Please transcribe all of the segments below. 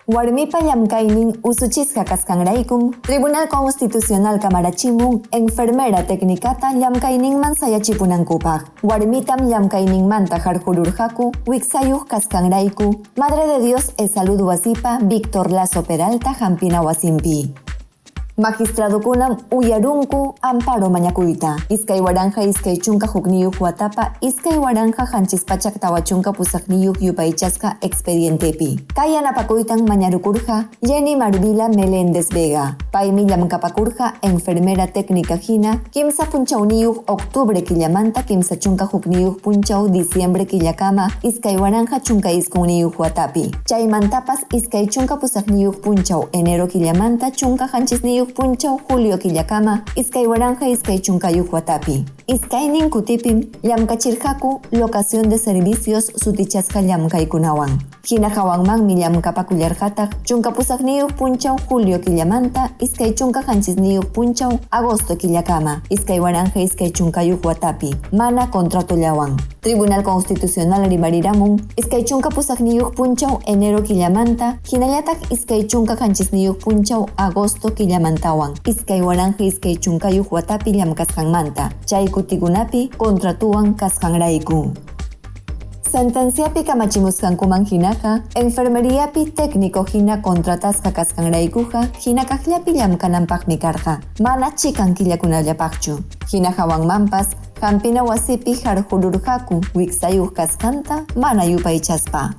Warmipa llamkaynin usuchisqa kasqanraykum, Tribunal Constitucional kamarachimun enfermera técnicata llamkayninman sayachipunankupaq. Warmitam llamkayninmanta harqururqaku wiksayuq kasqanrayku, Madre de Dios EsSalud wasipa Víctor Lazo Peralta hampina wasinpi. Magistradukunam uyarunku amparo mañakuyta, 2021 watapa 2748 yupaychasqa expedientepi. Kay yanapakuytam mañarukurqa Jenny Marvila Meléndez Vega. Paymi llamkapakurqa enfermera técnica hina kimsa punchawniyuq octubre killamanta 31 punchaw diciembre killakama 2019 watapi. Chaymantapas 28 punchaw enero killamanta 17 punchaw julio killakama 2021 watapi. Iskaynin kutipim llamkachirqaku locación de servicios sutichasqa llamkaykunawan. Hina hawanmanmi llamkapakullarqataq 18 punchaw julio killamanta 27 punchaw agosto killakama 2021 watapi mana contratollawan. Tribunal Constitucional rimariramun 28 punchaw enero killamanta hinallataq 27 punchaw agosto killamantawan 2021 watapi llamkasqanmanta chay kutikunapi contratuwan kasqanrayku. Sentenciapi kamachimusqankuman hinaqa, enfermeriapi técnico hina contratasqa kasqanraykuqa hinakaqllapi llamkananpaqmi karqa, mana chikan killakunallapaqchu. Hina hawanmanpas hampina wasipi harqururqaku wiksayuq kasqanta mana yupaychaspa.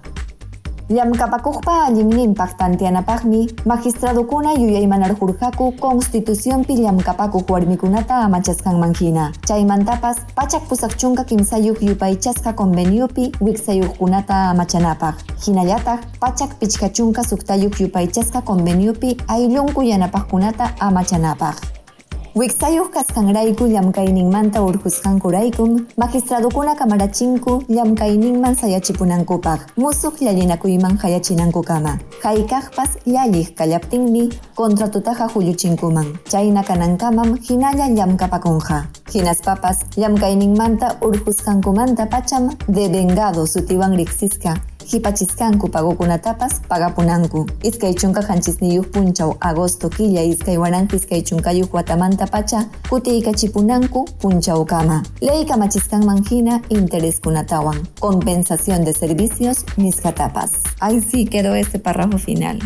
Llamkapakuqpa allinninpaq tanteanapaqmi magistradukuna yuyaymanarqurqaku Constitucionpi llamkapakuq warmikunata amachasqanman hina. Chaymantapas 183 yupaychasqa conveniopi wiksayuqkunata amachanapaq. Hinallataq 156 yupaychasqa conveniopi ayllunku yanapaqkunata amachanapaq. Wiksayuq kasqanrayku llamkayninmanta urqusqankuraykum magistradukuna kamarachinku llamkayninman sayachipunankupaq musuq llallinakuyman hayachinankukama. Haykaqpas llalliq kallaptinmi contratutaqa hulluchinkuman. Chayna kanankamam hinalla llamkapakunqa. Hinaspapas llamkayninmanta urqusqankumanta pacham devengado sutiwan riqsisqa hipachisqanku pagokunatapas pagapunanku. 27 punchaw agosto killa 2021 watamanta pacha kutiykachipunanku punchawkama. Ley kamachisqanman hina intereskunatawan. Compensación de servicios nisqatapas. Ay, sí, quedó ese párrafo final.